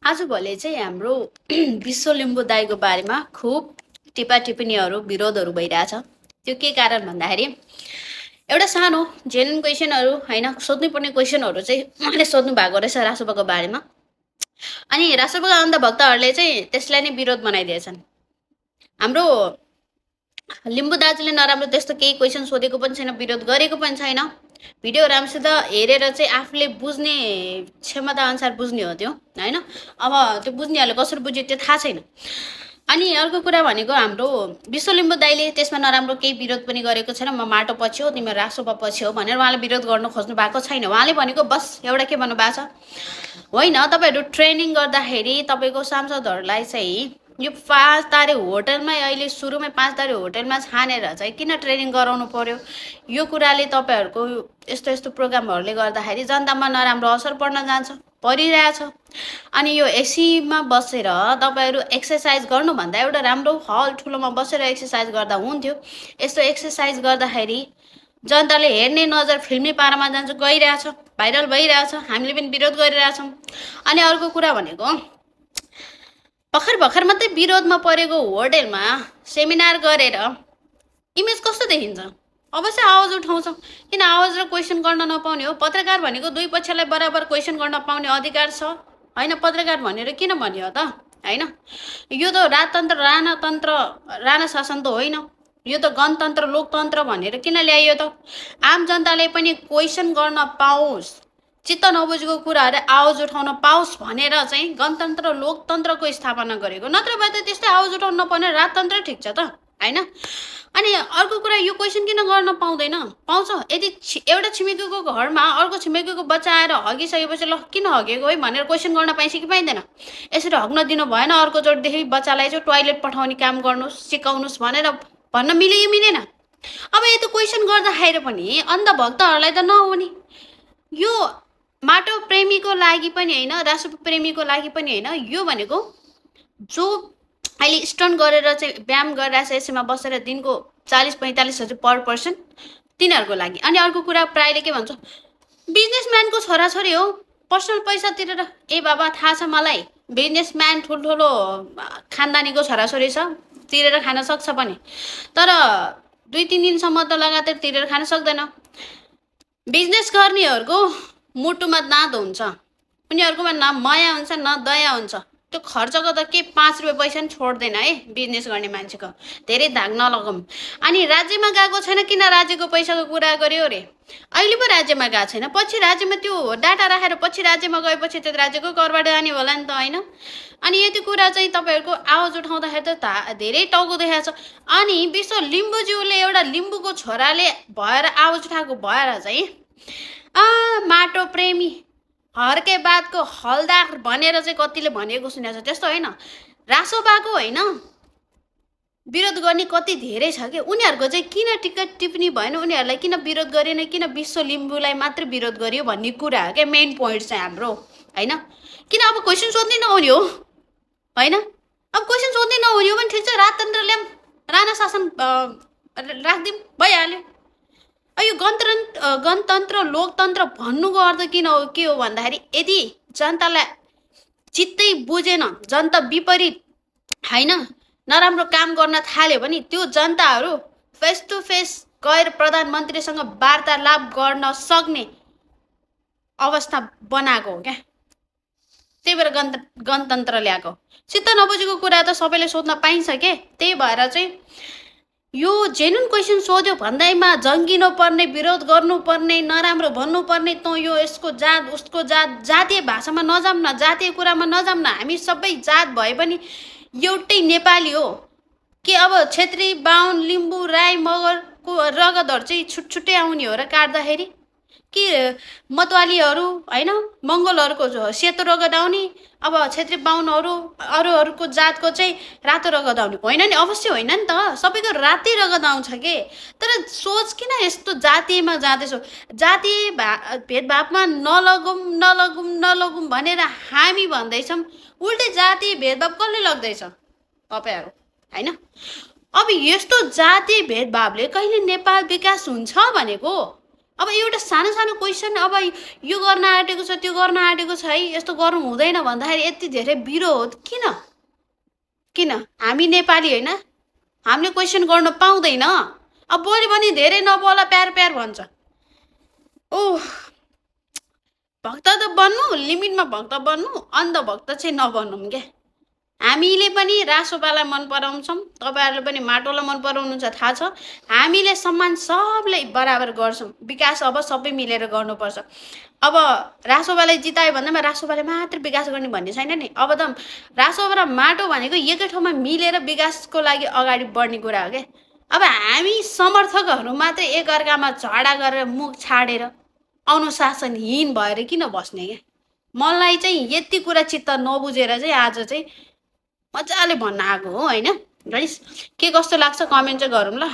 आजभोलि चाहिँ हाम्रो विश्व लिम्बू दाइको बारेमा खुब टिप्पणीहरू विरोधहरू भइरहेछ। त्यो के कारण भन्दाखेरि एउटा सानो जेन्युन क्वेसनहरू हैन सोध्नुपर्ने क्वेसनहरू चाहिँ उहाँले सोध्नु भएको रहेछ रासोपाको बारेमा। अनि रासोपाका अन्धभक्तहरूले चाहिँ त्यसलाई नै विरोध बनाइदिएछन्। हाम्रो लिम्बू दाजुले नराम्रो त्यस्तो केही क्वेसन सोधेको पनि छैन, विरोध गरेको पनि छैन। भिडियो राम्रोसित हेरेर चाहिँ आफूले बुझ्ने क्षमता अनुसार बुझ्ने हो त्यो हैन। अब त्यो बुझ्नेहरूले कसरी बुझ्यो त्यो थाहा छैन। अनि अर्को कुरा भनेको हाम्रो विश्व लिम्बू दाइले त्यसमा नराम्रो केही विरोध पनि गरेको छैन। म माटो पछि हो, तिम्रो रासोपा पछि हो भनेर उहाँले विरोध गर्न खोज्नु भएको छैन। उहाँले भनेको बस एउटा के भन्नु भएको छ, होइन तपाईँहरू ट्रेनिङ गर्दाखेरि तपाईँको सांसदहरूलाई चाहिँ यो 5 तारे होटलमै अहिले सुरुमै 5 तारे होटलमा छानेर चाहिँ किन ट्रेनिङ गराउनु पर्यो? यो कुराले तपाईँहरूको यस्तो यस्तो प्रोग्रामहरूले गर्दाखेरि जनतामा नराम्रो असर पर्न जान्छ, परिरहेछ। अनि यो एसीमा बसेर तपाईँहरू एक्सर्साइज गर्नुभन्दा एउटा राम्रो हल ठुलोमा बसेर एक्सर्साइज गर्दा हुन्थ्यो। यस्तो एक्सर्साइज गर्दाखेरि जनताले हेर्ने नजर फिल्मी पारामा जान्छ, गइरहेछ, भाइरल भइरहेछ। हामीले पनि विरोध गरिरहेछौँ। अनि अर्को कुरा भनेको भर्खर मात्रै विरोधमा परेको होटलमा सेमिनार गरेर इमेज कस्तो देखिन्छ? अवश्य आवाज उठाउँछ। किन आवाज र क्वेसन गर्न नपाउने हो? पत्रकार भनेको दुई पक्षलाई बराबर क्वेसन गर्न पाउने अधिकार छ हैन। पत्रकार भनेर किन भन्यो त हैन? यो त राजतन्त्र राणा शासन त होइन, यो त गणतन्त्र लोकतन्त्र भनेर किन ल्याइयो त? आम जनताले पनि क्वेसन गर्न पाओस्, चित्त नबुझेको कुराहरू आवाज उठाउन पाओस् भनेर चाहिँ गणतन्त्र लोकतन्त्रको स्थापना गरेको। नत्र भए त त्यस्तै आवाज उठाउन नपाउने राजतन्त्र ठिक छ त हैन। अनि अर्को कुरा, यो क्वेसन किन गर्न पाउँदैन? पाउँछ। यदि एउटा छिमेकीको घरमा अर्को छिमेकीको बच्चा आएर हगिसकेपछि ल किन हगेको है भनेर क्वेसन गर्न पाइन्छ कि पाइँदैन? यसरी हग्न दिनु भएन, अर्को जोडदेखि बच्चालाई चाहिँ टोयलेट पठाउने काम गर्नुहोस्, सिकाउनुहोस् भनेर भन्न मिल्यो मिलेन? अब यति क्वेसन गर्दाखेरि पनि अन्धभक्तहरूलाई त नहुने। यो माटो प्रेमीको लागि पनि होइन, रासोपा प्रेमीको लागि पनि होइन। यो भनेको जो अहिले स्टन्ट गरेर चाहिँ व्यायाम गरिरहेछ, यसैमा बसेर दिनको 40-45 हजार पर पर्सन, तिनीहरूको लागि। अनि अर्को कुरा प्रायले के भन्छ, बिजनेसम्यानको छोराछोरी हो, पर्सनल पैसा तिरेर। ए बाबा थाहा छ मलाई, बिजनेसम्यान ठुल्ठुलो खानदानीको छोराछोरी छ, तिरेर खान सक्छ पनि, तर 2-3 दिनसम्म त लगातार तिरेर खान सक्दैन। बिजनेस गर्नेहरूको मुटुमा दाँत हुन्छ, उनीहरूकोमा न माया हुन्छ न दया हुन्छ। त्यो खर्चको त के 5 रुपियाँ पैसा पनि छोड्दैन है बिजनेस गर्ने मान्छेको। धेरै धाग नलगाउँ। अनि राज्यमा गएको छैन, किन राज्यको पैसाको कुरा गर्यो रे? अहिले पो राज्यमा गएको छैन, पछि राज्यमा त्यो डाटा राखेर पछि राज्यमा गएपछि त्यो राज्यको करबाट जाने होला नि त हैन। अनि यति कुरा चाहिँ तपाईँहरूको आवाज उठाउँदाखेरि त धेरै टाउको देखाएको छ। अनि विश्व लिम्बूज्यूले एउटा लिम्बूको छोराले भएर आवाज उठाएको भएर चाहिँ माटो प्रेमी हर्के बातको हलदार भनेर चाहिँ कतिले भनेको सुनेको छ। त्यस्तो होइन, रासोपाको होइन विरोध गर्ने कति धेरै छ कि उनीहरूको चाहिँ किन टिकट टिप्पणी भएन, उनीहरूलाई किन विरोध गरेन, किन विश्व लिम्बूलाई मात्र विरोध गरियो भन्ने कुरा हो क्या मेन पोइन्ट चाहिँ हाम्रो हैन। किन अब क्वेसन सोध्नै नहुने हो हैन? अब क्वेसन सोध्नै नहुने हो भने ठिक छ, राजतन्त्र ल्याऊँ, राणा शासन राखिदिउँ, भइहाल्यो। यो गणतन्त्र लोकतन्त्र भन्नुको अर्थ किन हो, के हो भन्दाखेरि यदि जनतालाई चित्तै बुझेन, जनता विपरीत हैन नराम्रो काम गर्न थाल्यो भने त्यो जनताहरू फेस टु फेस गएर प्रधानमन्त्रीसँग वार्तालाप गर्न सक्ने अवस्था बनाएको हो क्या। त्यही भएर गणतन्त्र ल्याएको। चित्त नबुझेको कुरा त सबैले सोध्न पाइन्छ के। त्यही भएर चाहिँ यो जेन्युन क्वेसन सोध्यो भन्दैमा जङ्गिनु पर्ने, विरोध गर्नुपर्ने, नराम्रो भन्नुपर्ने, त यो यसको जात उसको जात, जातीय भाषामा नजाऊँ न, जातीय कुरामा नजाऊँ न। हामी सबै जात भए पनि एउटै नेपाली हो। के अब छेत्री, बाहुन, लिम्बू, राई, मगरको रगतहरू चाहिँ छुट्छुट्टै आउने हो र काट्दाखेरि? कि मतवालीहरू हैन मङ्गोलहरूको सेतो रगत आउने, अब छेत्री बाहुनहरू अरूहरूको जातको चाहिँ रातो रगत आउने होइन नि? अवश्य होइन नि त, सबैको रातै रगत आउँछ के। तर सोच किन यस्तो जातीयमा जाँदैछौ? जातीय भेदभावमा नलगौँ भनेर हामी भन्दैछौँ, उल्टै जातीय भेदभाव कसले लग्दैछ? तपाईँहरू हैन। अब यस्तो जातीय भेदभावले कहिले नेपाल विकास हुन्छ भनेको? अब एउटा सानो सानो क्वेसन अब यो गर्न आँटेको छ त्यो गर्न आँटेको छ है यस्तो गर्नु हुँदैन भन्दाखेरि यति धेरै विरोध किन हामी नेपाली होइन हामीले क्वेसन गर्न पाउँदैन अब बोल्यो भने धेरै नबोला प्यार प्यार भन्छ ओह भक्त त बन्नु लिमिटमा भक्त बन्नु अन्धभक्त चाहिँ नबन्नु क्या हामीले पनि रासोपालाई मन पराउँछौँ तपाईँहरूले पनि माटोलाई मन पराउनुहुन्छ थाहा छ हामीले सम्मान सबलाई बराबर गर्छौँ विकास अब सबै मिलेर गर्नुपर्छ अब रासोपालाई जितायो भन्दामा रासोपाले मात्र विकास गर्ने भन्ने छैन नि अब त रासोपा र माटो भनेको एकै ठाउँमा मिलेर विकासको लागि अगाडि बढ्ने कुरा हो क्या अब हामी समर्थकहरू मात्रै एकअर्कामा झगडा गरेर मुख छाडेर अनुशासनहीन भएर किन बस्ने क्या मलाई चाहिँ यति कुरा चित्त नबुझेर चाहिँ आज चाहिँ मजाले भन्न आएको हो होइन गाइस के कस्तो लाग्छ कमेन्ट चाहिँ गरौँ ल